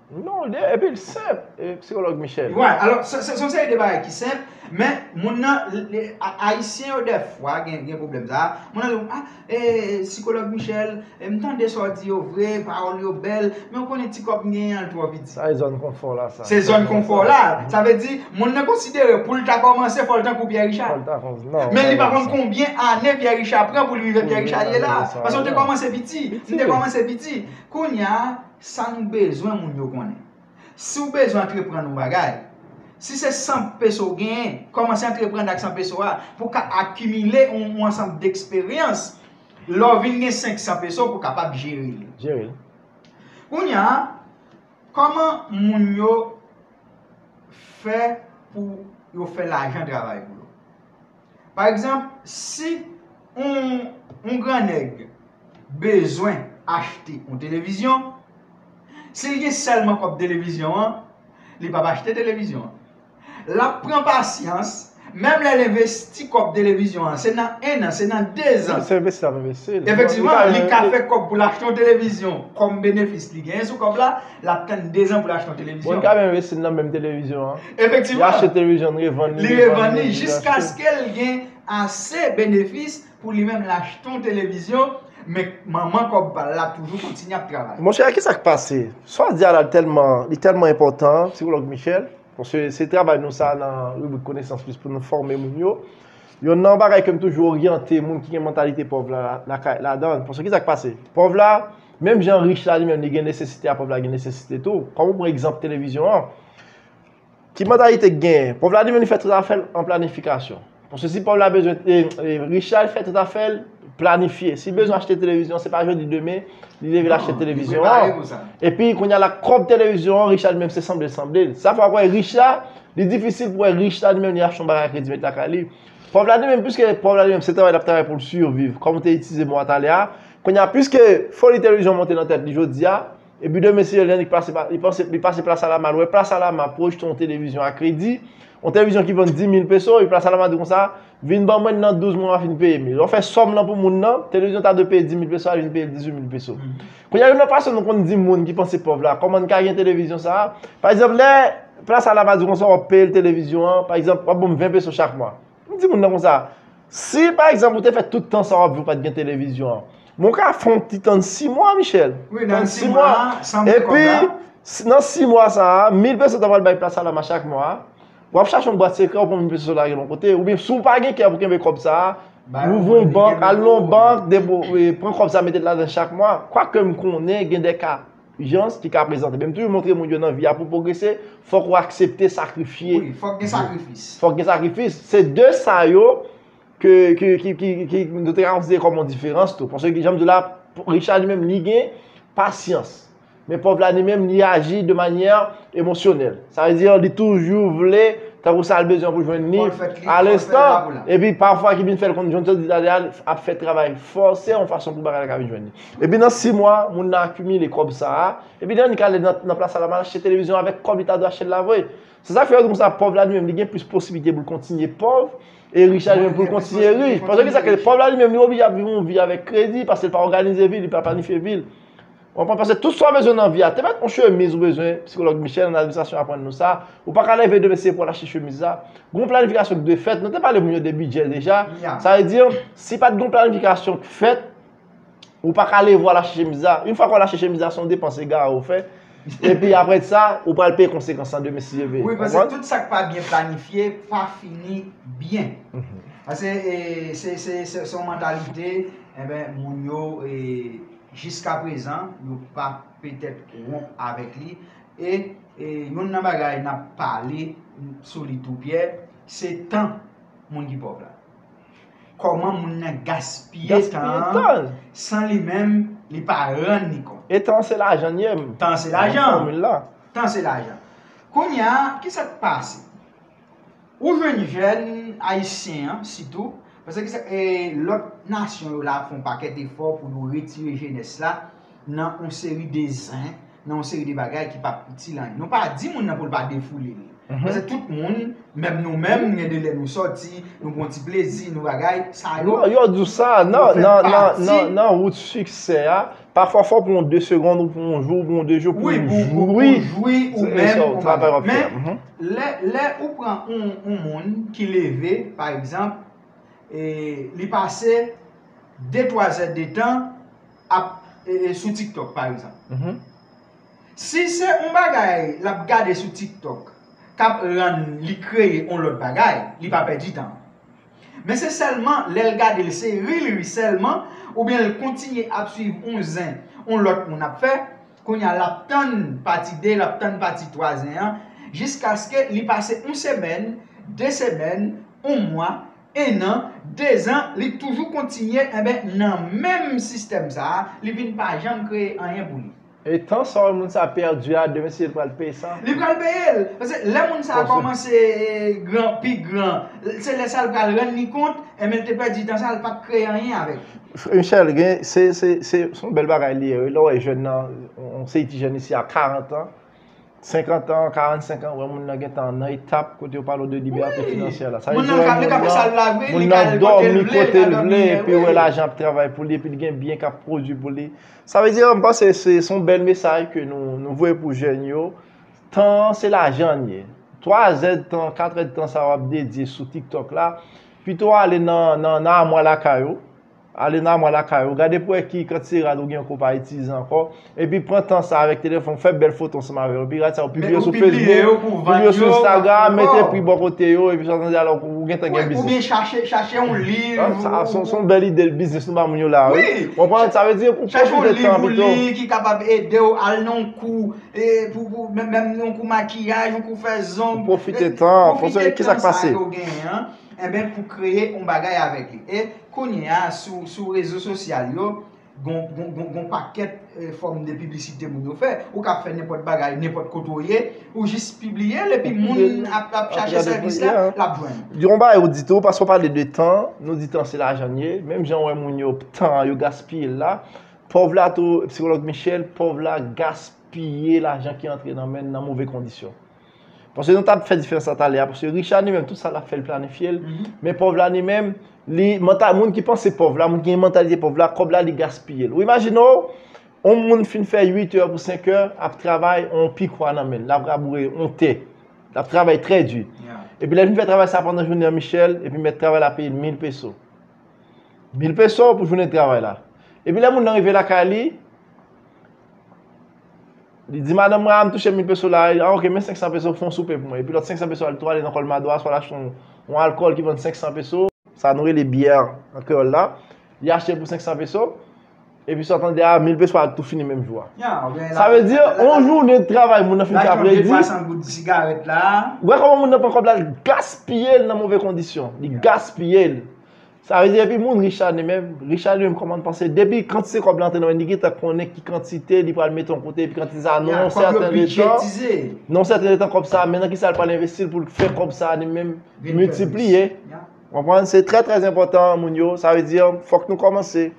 Non, li, epi l senp, e, sikològ Michel. Wi, alò, se, se, se yon seri de bagay ki senp, men moun nan, li, li, a, Ayisyen yo dèfwa gen, gen pwoblèm sa a. Moun nan di, a, e, sikològ Michel, e, m tande sa w di yo vre, pawòl yo bèl, men w konnen ti kòb m genyen an, l twò piti. Sa e zòn konfò la, sa. Se zòn konfò la. Sa vle di, moun nan konsidere pou l ta kòmanse, fò l tankou Pyè Richa. Fò l ta kòmanse, non. Men li pa konn konbyen ane Pyè Richa pran pou li rive Pyè Richa ye la. Paske w te kòmanse piti, m te kòmanse piti. Kounye a, sa nou bezwen moun yo konnen. Si w bezwen antreprann yon bagay, si se san peso w genyen, kòmanse antreprann ak san peso a pou w ka akimile yon, yon ansanm deksperyans. Lè w vin gen senk san peso pou w kapab jere l. Jere l. Kounye a, kòman moun yo fè pou yo fè lajan travay pou yo? Pa egzanp, si yon, yon grannèg bezwen achte yon televizyon, si l gen sèlman kòb televizyon an, li p ap achte televizyon an. L ap pran pasyans, menm lè l envesti kòb televizyon an, se nan en an, se nan de zan. Se envesti l ap envesti l. Efektivman, li ka fè kòb pou l achte yon televizyon kòm benefis li genyen sou kòb la, l ap tann de zan pou l achte yon televizyon. Bon, li ka menm envesti nan menm televizyon an. Efektivman. Li achte televizyon, li revann li, li revann li, jiskaske l gen ase benefis pou li menm l achte yon televizyon, men manman kòb pa l la toujou kontinye ap travay. Monchè, kisa k pase? Sa w di a la, li tèlman, li tèlman enpòtan, sikològ Michel. Paske se travay nou sa nan ribrik Konesans Plis pou nou fòme moun yo. Youn nan bagay ke m toujou oryante moun ki gen mantalite pòv la, la, lakay, ladan. Paske kisa k pase? Pòv la, menm jan rich la li menm li gen nesesite a, pòv la gen nesesite tou. Kòm ou pran egzanp televizyon an, ki mantalite k genyen? Pòv la li menm li fè tout afè l an planifikasyon. Paske si pòv la bezwen, e, e, rich la, li fè tout afè l planifye. Si l bezwen achte televizyon, se pa jodi, demen, li leve l achte televizyon an. Epi, kounye a la, kòb televizyon an, rich la li menm se sanble l sanble l. Sa fè w wè rich la, li difisil pou wè rich la li menm li achte yon bagay a kredi met lakay li. Pòv la li menm, piske pòv la li menm se travay l ap travay pou l siviv, kòm ou te itilize mo a talè a. Kounye a, piske foli televizyon monte nan tèt li jodi a, epi demen si Dye vle, li pase, li pase, li pase Plas Alama, l wè Plas Alama pwojte yon televizyon a kredi, yon televizyon ki vann dis mil peso, epi Plas Alama di konsa, vin ban mwen nan douz mwa, m a fin peye m li. Lè w fè sòm lan pou moun nan, televizyon ta dwe peye dis mil peso, a vin peye l dizuit mil peso. Kounye a, youn nan fason nou konn di moun ki panse pòv la, kòman n ka gen televizyon sa a? Pa egzanp, lè Plas Alama di konsa, w ap peye l televizyon an, pa egzanp, w ap ban m ven peso chak mwa. M di moun nan konsa, si pa egzanp ou te fè tout tan sa w ap viv ou pa t gen televizyon an, men w ka fè yon ti tann sis mwa, Michel. Tann sis mwa. Epi, si, nan sis mwa sa a, mil peso w ta pral bay Plas Alama chak mwa a, w ap chache yon bwat sekrè, w pran mil peso lage l yon kote, oubyen si w pa gen kè pou kenbe kòb sa a, ouvri yon bank, al nan yon bank, depo-, e, pran kòb sa a, mete l ladan chak mwa. Kwake m konnen gen de ka ijans ki ka prezante. Men m toujou montre moun yo nan vi a pou w pwogrese, fòk ou aksepte sakrifye. Wi, fòk gen sakrifis. Fòk gen sakrifis. Se de sa yo ke, ke, ki, ki, ki nou te ka konsidere kòm yon diferans tou. Paske, jan m di w la, rich la li menm, li gen pasyans. Men pòv la li menm, li aji de manyè emosyonèl. Sa vle di, li toujou vle, tankou sa l bezwen pou jwenn li, a lenstan. Epi pafwa ki vin fè l konn, jan m te di talè a, ap fè travay fòse yon fason pou bagay la ka vin jwenn li. Epi nan sis mwa, moun nan akimile kòb sa a. Epi li annik ale nan, nan Plas Alama, l achte televizyon avèk kòb li ta dwe achte l la vre. Se sa k fè yo di konsa, pòv la li menm, li gen plis posiblite pou l kontinye pòv, e rich la li menm pou l kontinye rich. Paske kisa k fè pòv la li menm, li oblije ap viv yon vi avèk kredi, paske l pa òganize vi l, li pa planifye vi l. Konprann? Paske tout sa w bezwen nan vi a, te mèt yon chemiz ou bezwen, sikològ Michel, nan administrasyon aprann nou sa, ou pa ka leve demen se pou al achte chemiz la. Gon planifikasyon ki dwe fèt, nou te pale moun yo de bidjè deja. Sa vle di, si pa t gon planifikasyon ki fèt, ou pa ka leve al achte chemiz la. Yon fwa ke w al achte chemiz la, se yon depans egare ou fè. Epi apre sa, ou pral peye konsekans lan demen si Dye vle. Wi, paske tout sa k pa byen planifye pa fini byen. Paske e, se, se, se, se yon mantalite, enben, moun yo, e, jiskaprezan, yo pa petèt wonp avèk li. E, e youn nan bagay n ap pale sou li tou, Pyè, se tan moun ki pòv la. Kòman moun nan gaspiye tan an san li menm li pa rann li kont. E tan se lajan l ye. Tan se lajan. Tan se lajan. Kounye a, kisa k pase? Ou jwenn jèn ayisyen an, sitou, paske kisa, e, lòt nasyon yo la ap fè yon pakèt efò pou yo retire jenès la nan yon seri de zen, nan yon seri de bagay ki p ap itil anyen. Nou pa di moun nan pou l pa defoule li. Paske tout moun, menm nou menm, gen de lè nou sòti, nou pran ti plezi, nou bagay, sa yo. Non, yo di w sa, nan, nan, nan, nan, nan wout siksè a, pafwa fò w pran de segonn, ou pran yon jou, ou pran de jou pou w jwi. Wi, pou, pou, pou jwi ou menm, ou bagay. Men, lè, lè ou pran yon, yon moun ki leve, pa egzanp, e, li pase de, twa zè de tan ap, e, e, sou TikTok, pa egzanp. Si se yon bagay l ap gade sou TikTok k ap rann li kreye yon lòt bagay, li pa pèdi tan. Men se sèlman lè l gade l se ri l ri sèlman, oubyen l kontinye ap swiv yon zen yon lòt moun ap fè, kounye a l ap tann pati de, l ap tann pati twa zen an, jiskaske li pase yon semèn, de semèn, yon mwa, en an, dezan, li toujou kontinye, enben, nan menm sistèm sa a, li vin pa janm kreye anyen pou li. E tan sa moun sa pèdi a, demen si l pral peye sa. Li pral peye l. Paske lè moun sa a kòmanse, e, gran, pi gran, se lè sa l pral rann li kont, enben, l te pèdi tan sa a, l pa t kreye anyen avèk li. Michel, gen, se, se, se, se yon bèl bagay li ye, wi. Lè w wè jèn nan, yon seri ti jèn isi a karant an, senkant an, karannsenk an, wè moun nan gentan nan etap kote yo pale w de libète finansyè la. Sa vle di, wè moun nan, moun nan dòmi kote l vle, epi wè lajan ap travay pou li, epi l gen byen k ap pwodui pou li. Sa vle di, m panse se, se yon bèl mesaj ke nou, nou voye pou jèn yo. Tan an, se lajan l ye. Twa zèdtan, kat èdtan sa w ap dedye sou TikTok la, pito w ale nan, nan, nan amwa lakay ou, ale nan amwa lakay ou, gade pou wè ki kantite rad ou gen ke w pa itilize ankò, epi pran tan sa avèk telefòn, fè bèl foto ansanm avè yo, epi rad sa yo pibliye sou Facebook, pibliye yo sou Instagram, mete pri bò kote yo, epi sa w tande alò ou gentan gen biznis. Oubyen chache, chache yon liv. Sa, se yon, se yon bèl ide biznis nou ba moun yo la, wi. Konprann? Sa vle di, ou pwofite tan pito. Chache yon liv ou li ki kapab ede w, al nan yon kou, e, pou, pou, menm, menm yon kou makiyaj, yon kou fè zong. Ou pwofite tan, pwofite tan sa yo genyen an, enben, pou kreye yon bagay avèk li. E kounye a, sou, sou rezo sosyal yo, gon, gon, gon, gon pakèt, e, fòm de piblisite moun yo fè. Ou ka fè nenpòt bagay, nenpòt kote w ye, ou jis pibliye l, epi moun ap, ap chache sèvis la, l ap jwenn. Di yon bagay ou di tou, paske w pale de tan, nou di tan se lajan l ye. Menm jan w wè moun yo, tan yo gaspiye l la. Pòv la tou, sikològ Michel, pòv la gaspiye lajan ki antre nan men l nan move kondisyon. Paske nou t ap fè diferans la talè a, paske rich la li menm, tout sa l ap fè, l planifye l. Men pòv la li menm, li, manta-, moun ki panse pòv la, moun ki gen mantalite pòv la, kòb la, li gaspiye l. Ou imajine w, yon moun fin fè uit è pou senk è, ap travay, yon pikwa nan men l, l ap raboure yon tè, l ap travay trè di. Epi lè l fin fè travay sa pandan jounen an, Michel, epi mèt travay la peye l mil peso. Mil peso pou jounen travay la. Epi lè moun nan rive lakay li, li di, "Madanm mwen, a, m touche mil peso la, a, ok, men senksan peso, fè yon soupe pou mwen." Epi lòt senksan peso al tou ale nan Colmado a, swa l achte yon, yon alkòl ki vann senksan peso, sa nou rele byè an kreyòl la, li achte pou senksan peso, epi sa w tande a, mil peso a tou fini menm jou a. Sa vle di, yon jounen travay moun nan fin fè apredi. Lajan de twa san goud sigarèt la. Ou wè kòman moun nan pran kòb la, l gaspiye l nan move kondisyon. Li gaspiye l. Sa vle di, epi moun rich la li menm, rich la li menm kòman l panse, depi kantite kòb la antre nan men li, li gentan konnen ki kantite li pral mete yon kote, epi kantite sa, nan yon sèten letan, nan yon sèten letan kòb sa, men nan kisa l pral envesti l pou l fè kòb sa li menm miltipliye. Konprann? Se trè, trè enpòtan, moun yo. Sa vle di, fòk nou kòmanse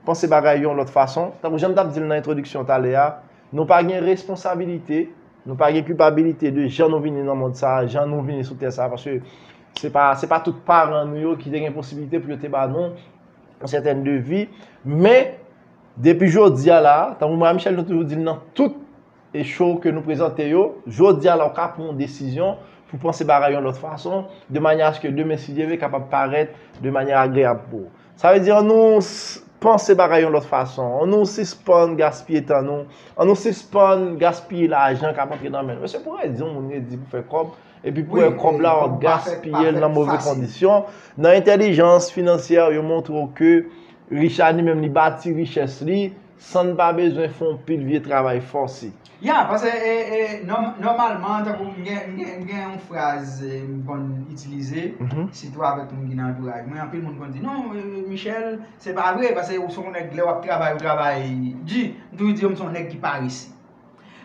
panse bagay yon lòt fason. Tankou jan m t ap di l nan entwodiksyon talè a, nou pa gen responsabilite, nou pa gen kilpabilite de jan nou vini nan mond sa a, jan nou vini sou tè sa a, paske se pa, se pa tout paran nou yo ki te gen posibilite pou yo te ba nou yon sètèn de vi, men Depi jodi a la, tankou mwen ak Michel nou toujou di l nan tout e show ke nou prezante yo, jodi a la ou ka pran yon desizyon pou panse bagay yon lòt fason, de manyè aske demen si Dye vle kapab parèt de manyè agreyab pou ou. Sa vle di an nou s- panse bagay yon lòt fason, an nou sispann gaspiye tan nou, an nou sispann gaspiye lajan k ap antre nan men nou. Mesye pou redi yon moun redi pou fè kòb, epi pou wè kòb la w ap gaspiye l nan move kondisyon. Nan entèlijans finansyè yo montre w ke Richard li menm li bati richès li san l pa bezwen fè yon pil vye travay fòse. Ya, paske e, e, nòm- nòmalman, tankou m gen, m gen, m gen yon fraz e, m konn itilize, sitou avèk moun ki nan antouraj mwen. Anpil moun konn di, non, e, Michel, se pa vre, paske ou se yon nèg, lè w ap travay, ou travay di. M toujou di yo m se yon nèg ki parese.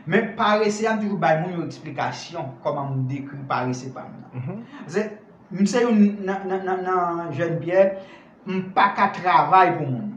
Men parese a, m toujou bay moun yon eksplikasyon kòman m dekri parese pa m nan. Se, m se youn nan, nan, nan, nan jèn pyè, m pa ka travay pou moun.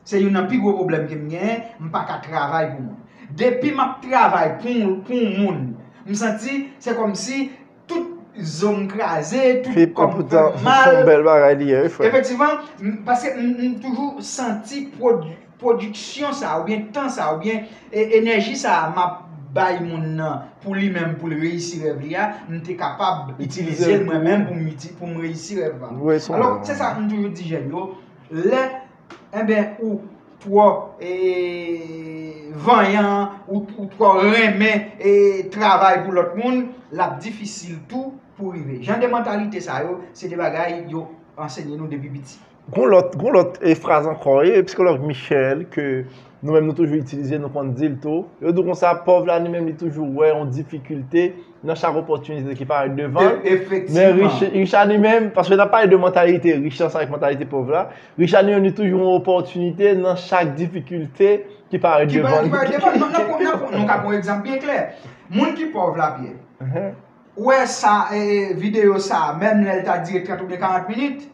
Se youn nan pi gwo pwoblèm ke m genyen, m pa ka travay pou moun. Depi m ap travay pou, pou moun, m santi se kòmsi tout zo m kraze, tout kò m fè m mal. Bèl bagay li ye, wi, frè. Efektivman, m- paske m, m toujou santi pwod- pwodiksyon sa, oubyen tan sa, oubyen e- enèji sa a m ap bay moun nan pou li menm, pou l reyisi rèv li a, m te kapab itilize l mwen menm pou m iti- pou m reyisi rèv la. Alò, se sa m toujou di jèn yo, lè enben, ou twò e, vanyan, ou, ou twò renmen e, travay pou lòt moun, l ap difisil tou pou rive. Jan de mantalite sa yo, se de bagay yo ansenye nou depi piti. Gon lòt, gon lòt e, fraz ankò, e psikològ Michel, ke nou menm nou toujou itilize, nou konn di l tou. Yo di w konsa, pòv la, li menm, li toujou wè yon difikilte nan chak opòtinite ki parèt devan l. Men rich, rich la li menm, paske n ap pale de mantalite rich lan ansanm avèk mantalite pòv la, rich la li menm li toujou yon opòtinite nan chak difikilte ki parèt devan l. Ki parèt devan l. Nou ka pran yon egzanp byen klè. Moun ki pòv la, Pyè. Ou wè sa, e, videyo sa a, menm lè l ta dire trant oubyen karant minit,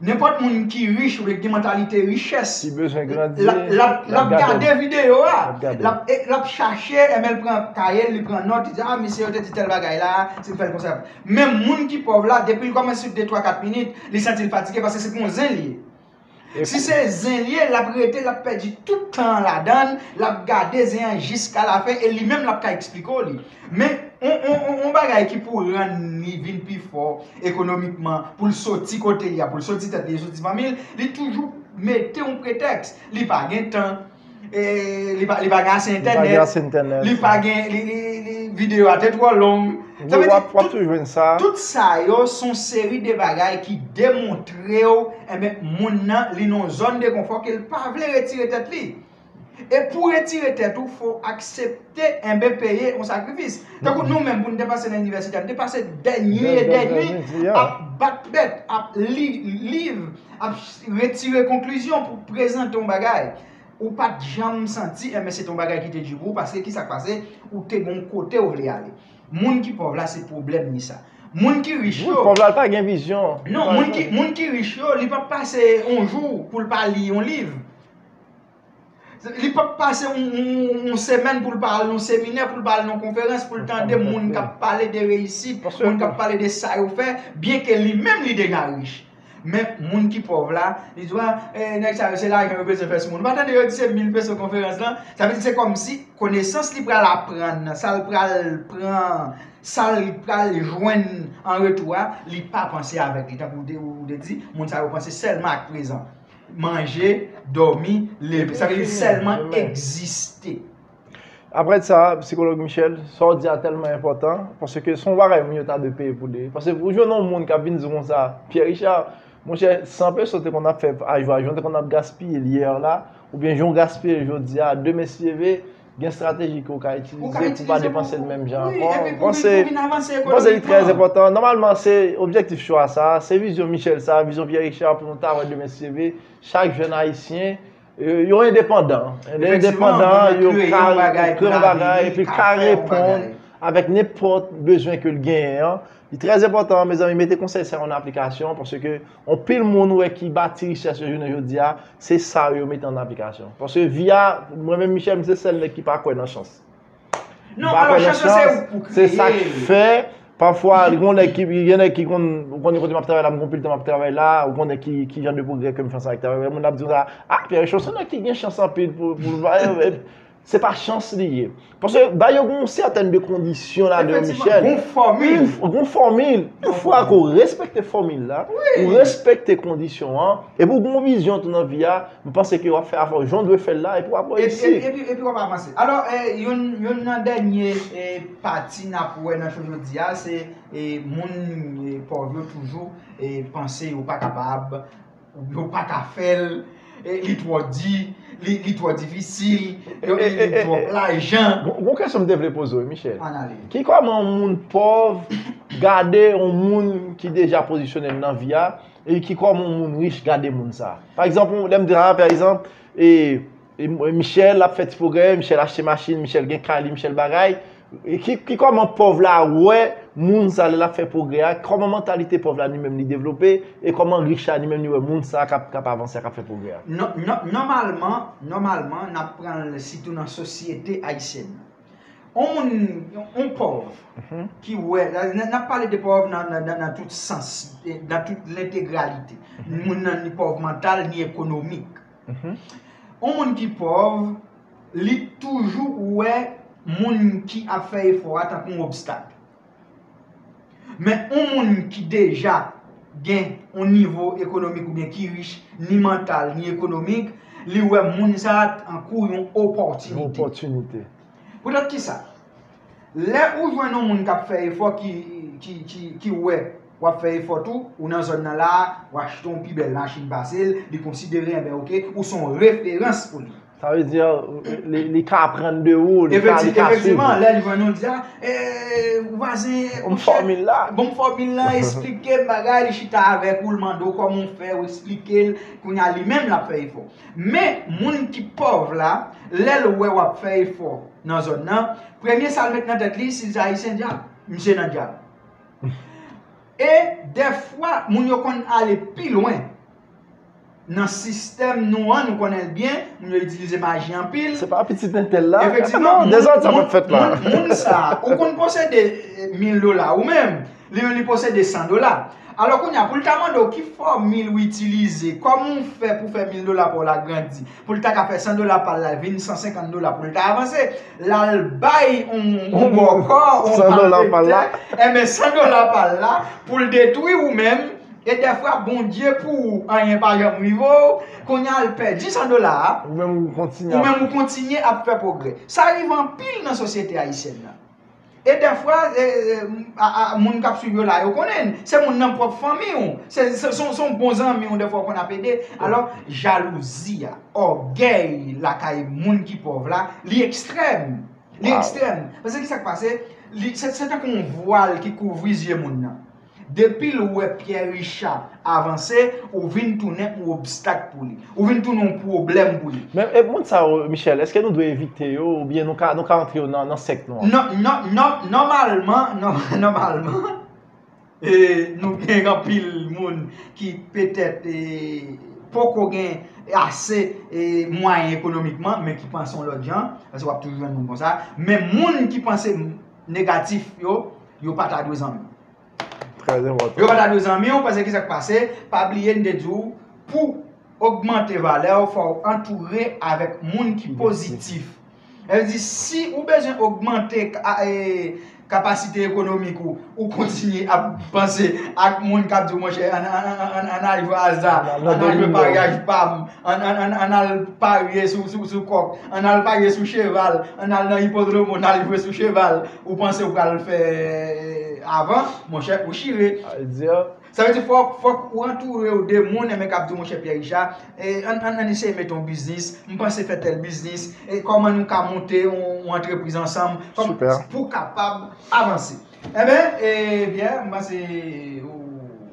nenpòt moun ki rich oubyen ki gen mantalite richès, l ap, l ap, l ap gade videyo a. L ap, e, l ap chache, enben l pran kaye l, li pran nòt, li di, a, mesye yo te di tèl bagay la, si m fè l konsa. Men moun ki pòv la, depi l kòmanse sou de, twa, kat minit, li santi l fatige paske se pou yon zen li ye. Si se zen li ye, l ap rete, l ap pèdi tout tan an ladan l, l ap gade zen an jiska lafen, e li menm l ap ka eksplike w li. Men, on, on, on, on bagay ki pou rann li vin pi fò ekonomikman, pou l soti kote li a, pou l soti tèt li, soti fanmi l, li toujou mete yon pretèks. Li pa gen tan, e, li pa, li pa gen ase entènèt, li pa gen, li, li, li, videyo a te twò long. Sa vle di, tout, tout sa yo se yon seri de bagay ki demontre w, enben, moun nan, li nan yon zòn de konfò ke l pa vle retire tèt li. E pou retire tèt ou, fò w aksepte, enben, peye yon sakrifis. Tankou nou menm, pou n te pase nan inivèsite a, n te pase dè nwi e dè nwi ap bat bèt, ap li liv, ap retire konklizyon pou prezante yon bagay. Ou pa t janm santi, enben, se te yon bagay ki te di pou ou, paske ki sa k pase, ou te gen yon kote ou vle ale. Moun ki pòv la, se pwoblèm li sa. Moun ki rich yo. Pòv la, l pa gen vizyon. Non, moun ki, moun ki rich yo, li p ap pase yon jou pou l pa li yon liv. Li p ap pase yon, yon, yon semèn pou l pa al nan yon seminè, pou l pa al nan yon konferans, pou l tande moun k ap pale de reyisit, moun k ap pale de sa yo fè, byenke li menm li deja rich. Men moun ki pòv la, li di, a, e, nèg sa yo, se lajan yo bezwen fè sou moun. Ou pa tande yo di se mil peso konferans lan? Sa vle di se kòmsi konesans li pral aprann nan, sa l pral pran, sa l pral jwenn an retou a, li pa panse avèk li. Tankou ou te, ou te di, moun sa yo panse sèlman ak prezan. Manje, dòmi, leve. Sa vle di sèlman egziste. Apre sa, psikològ Michel, sa w di a tèlman enpòtan, paske se yon bagay moun yo ta dwe peye pou li. Paske pou jwenn yon moun k ap vin di w konsa, Pierre Richard, monchè, san peso te konn ap fè ajou, ajou te konn ap gaspiye l yè la, oubyen jan w gaspiye l jodi a, demen si Dye vle, gen estrateji ke w ka itilize pou w pa depanse l menm jan ankò. Mwen panse, mwen panse li trè enpòtan. Nòmalman, se objektif show a sa, se vizyon Michel sa, vizyon Pierre Richard pou nou ta wè demen si Dye vle, chak jèn ayisyen, e, yo endepandan. Endepandan, yo ka kreye yon bagay, epi ka reponn avèk nenpòt bezwen ke l genyen an. Li trè enpòtan, mezanmi, mete konsèy sa yo an aplikasyon, paske anpil moun ou wè ki bati richès yo jounen jodi a, se sa yo mete an aplikasyon. Paske vi a, mwen menm, Michel, m se sèl nèg ki pa kwè nan chans. Non, alò, chans lan se ou pou kreye l. Se sa k fè, Pafwa, gen nèg ki, gen nèg ki konn, ou konnen kote m ap travay la, m gon pil tan m ap travay la, ou konnen ki, ki jan de pwogrè ke m fè ansanm ak travay. Moun ap di sa, ah, Pierre Richard, se nèg ki gen chans anpil pou, pou, se pa chans li ye. Paske, ba yo gon sètèn de kondisyon ladan, Michel. Gon fòmil. Gon fòmil. Yon fwa ke w respekte fòmil la, ou respekte kondisyon an, epi w gon vizyon tou nan vi a, m panse ke w ap fè afè w jan w dwe fè l la, epi w ap reyisi. Epi, epi, epi w ap avanse. Alò, eh, youn, youn nan dènye, eh, pati n ap wè nan cho jodi a, se, eh, moun, eh, pòv yo toujou, eh, panse yo pa kapab, yo pa ka fè l, eh, li twò di, li, li twò difisil, yo, li, li twòp lajan. Gon, gon kesyon m te vle poze w, Michel. Ann ale. Ki kòman yon moun pòv gade yon moun ki deja pozisyone l nan vi a, e ki kòman yon moun rich gade moun sa? Pa egzanp, lè m di sa, pa egzanp, e, e, Michel ap fè ti pwogrè, Michel achte machin, Michel gen kay li, Michel bagay. E ki, ki kòman pòv la wè moun sa lè l ap fè pwogrè a, kòman mantalite pòv la li menm li devlope, e kòman rich la li menm li wè moun sa k ap, k ap avanse a, k ap fè pwogrè a? Nò-, nò-, nòmalman, nòmalman, n ap pran l sitou nan sosyete ayisyèn nan. On moun, on pòv ki wè, n, n ap pale de pòv nan, nan, nan, nan tout sans, e, nan tout lentegralite. Moun nan ni pòv mantal, ni ekonomik. On moun ki pòv, li toujou wè moun ki ap fè efò a tankou yon obstak. Men yon moun ki deja gen yon nivo ekonomik oubyen ki rich, ni mantal, ni ekonomik, li wè moun sa a tankou yon opòtinite. Yon opòtinite. Poutèt kisa? Lè ou jwenn yon moun k ap fè efò ki, ki, ki, ki wè w ap fè efò tou, ou nan zòn nan la, ou achte yon pi bèl machin pase l, li konsidere, enben, oke, ou se yon referans pou li. Sa vle di, li, li ka aprann de ou, li ka, li ka swiv ou. Efektivman, lè li jwenn ou, li di, ah, eh, vwazen, bon, fòmil la, bon, fòmil la, eksplike m bagay, li chita avèk ou, li mande w kòman w fè, ou eksplike l, kounye a li menm l ap fè efò. Men, moun ki pòv la, lè l wè w ap fè efò nan zòn nan, premye sa l met nan tèt li, si l se ayisyen, dyab, misye nan dyab. E dèfwa, moun yo konn ale pi lwen nan sistèm nou an, nou konnen l byen, moun yo itilize maji anpil. Se pa pitit entèl la. Efektivman, non, dezòd sa p ap fèt la. Moun, moun sa, ou konn posede, eh, mil dola ou menm, li menm li posede san dola. Alò kounye a, pou l ta mande w ki fòmil ou itilize, kòman w fè pou fè mil dola pa w la grandi, pou l ta ka fè san dola pa l la vin san senkant dola pou l ta avanse, l al bay yon, yon bòkò, yon palpetè, enben san dola pa l la, pou l detwi ou menm, e dèfwa Bondye pou ou, anyen pa janm rive w, kounye a l pèdi san dola a, ou menm ou kontinye ap fè pwogrè. Sa rive anpil nan sosyete ayisyèn nan. E dèfwa, e, e, a, a, moun k ap swiv yo la, yo konnen. Se moun nan pwòp fanmi w. Se, se, se, se yon bon zanmi w, dèfwa w konn ap ede. Alò, jalouzi a, ògèy lakay moun ki pòv la, li ekstrèm. Li ekstrèm. Paske kisa k pase? Li, se, se tankou yon vwal ki kouvri zye moun nan. Depi l wè Pierre Richard avanse, ou vin tounen yon obstak pou li. Ou vin tounen yon pwoblèm pou li. Men, e moun sa yo, Michel, èske nou dwe evite yo, oubyen nou ka, nou ka antre yo nan, nan sèk nou an? Non, non, non, nòmalman, non, nòmalman, e, nou gen anpil moun ki petèt, e, poko gen ase, e, mwayen ekonomikman, men ki panse yon lòt jan, paske w ap toujou jwenn moun konsa. Men moun ki panse negatif yo, yo pa ta dwe zanmi. Trè enpòtan. Yo pa ta dwe zanmi w, paske kisa k pase? Pa bliye, m te di w, pou ogmante valè w, fò w antoure avèk moun ki pozitif. Sa vle di, si ou bezwen ogmante ka-, e, kapasite ekonomik ou, ou kontinye ap panse ak moun k ap di w, monchè, ann, ann, ann, ann, ann al jwe aza, ann al jwe paryaj pa m, ann, ann, ann, ann al parye sou, sou, sou kòk, ann al parye sou cheval, ann al nan ipodwòm, ann al jwe sou cheval, ou panse ou pral fè avan, monchè, ou chire. Sa vle di, sa vle di fòk, fòk ou antoure w de moun, enben, k ap di w, monchè Pierre Richard, e, ann, ann, ann eseye mete yon biznis, m panse fè tèl biznis, e kòman nou ka monte yon, yon antrepriz ansanm, kòm, pou kapab avanse. Enben, e, Pierre, m panse ou,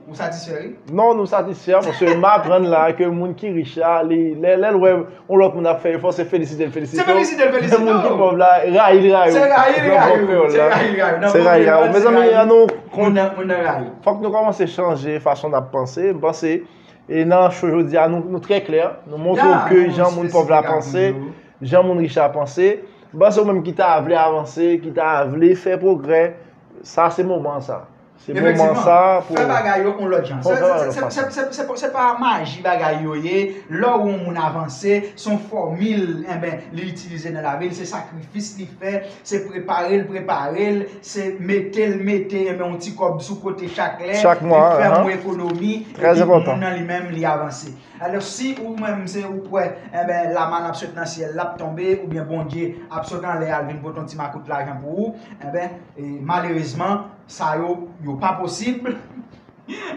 ou satisfè, wi. Non, nou satisfè, paske m aprann la ke moun ki rich la, li, lè, lè l wè yon lòt moun ap fè efò, se felisite l felisite w. Se felisite l felisite w. Men moun ki pòv la, rayi l rayi w. Se rayi l rayi w. Se rayi l rayi w. Se rayi l rayi w. Mezanmi, ann nou, moun nan, moun nan rayi. Fòk nou kòmanse chanje fason n ap panse. M panse, e nan cho jodi a, nou, nou trè klè. Nou montre w ke jan moun pòv la panse, jan moun rich la panse. M panse ou menm ki ta vle avanse, ki ta vle fè pwogrè, Sa se moman sa. Se moman Efektivman, sa pou fè bagay yo yon lòt jan. pou Se- fè bagay se- lòt se- fason. se- se- se- Se pa maji bagay yo ye. Lè w wè yon moun avanse, se yon fòmil, enben, li itilize nan lavi l, se sakrifis li fè, se prepare l, prepare l, se mete l, mete, enben, yon ti kòb sou kote chak lè, Chak mwa, li fè ahan. yon ekonomi, Trè epi enpòtan. Moun nan li menm, li avanse. Alò, si ou menm se ou kwè, enben, lamann ap sot nan syèl, l ap tonbe, oubyen Bondye ap sot anlè al vin pote yon ti makout lajan pou ou, enben, e, malerezman, sa yo, yo pa posib.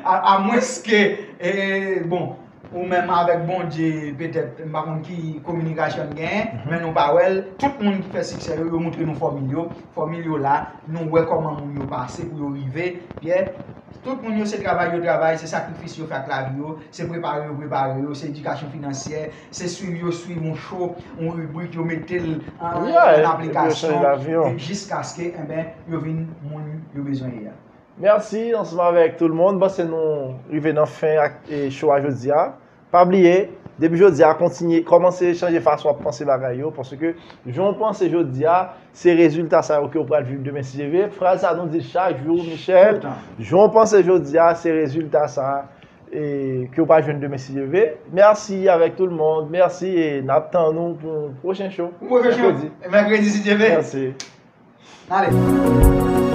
A, amwenske, e, bon, ou menm avèk Bondye, petèt, m pa konn ki kominikasyon n genyen, men nou pa wè l. Tout moun ki fè siksè yo, yo montre nou fòmil yo. Fòmil yo la, nou wè kòman moun yo pase pou yo rive. Pyè, tout moun yo se travay yo travay, se sakrifis yo fè ak lavi yo, se prepare yo prepare yo, se edikasyon finansyè, se swiv yo swiv yon show, yon ribrik, yo mete l an, Yeah, an epi yo aplikasyon, chanje lavi yo. e jiskaske, enben, yo vin moun yo bezwen ye a. Mèsi ansanm avèk tout le monde. Panse nou rive nan fen ak e, show a jodi a. Pa bliye, depi jodi a, kontinye, kòmanse chanje fason w ap panse bagay yo. Paske jan w panse jodi a, se rezilta sa yo ke w pral viv demen si Dye vle. Fraz sa nou di chak jou, Michel. Toutan. Jan w panse jodi a, se rezilta sa e, ke w pral jwenn demen si Dye vle. Mèsi avèk tout le monde. Mèsi e n ap tann nou pou yon pwochen show. Pou pwochen show. Mèkredi. Mèkredi, si Dye vle. Mèsi. Ale.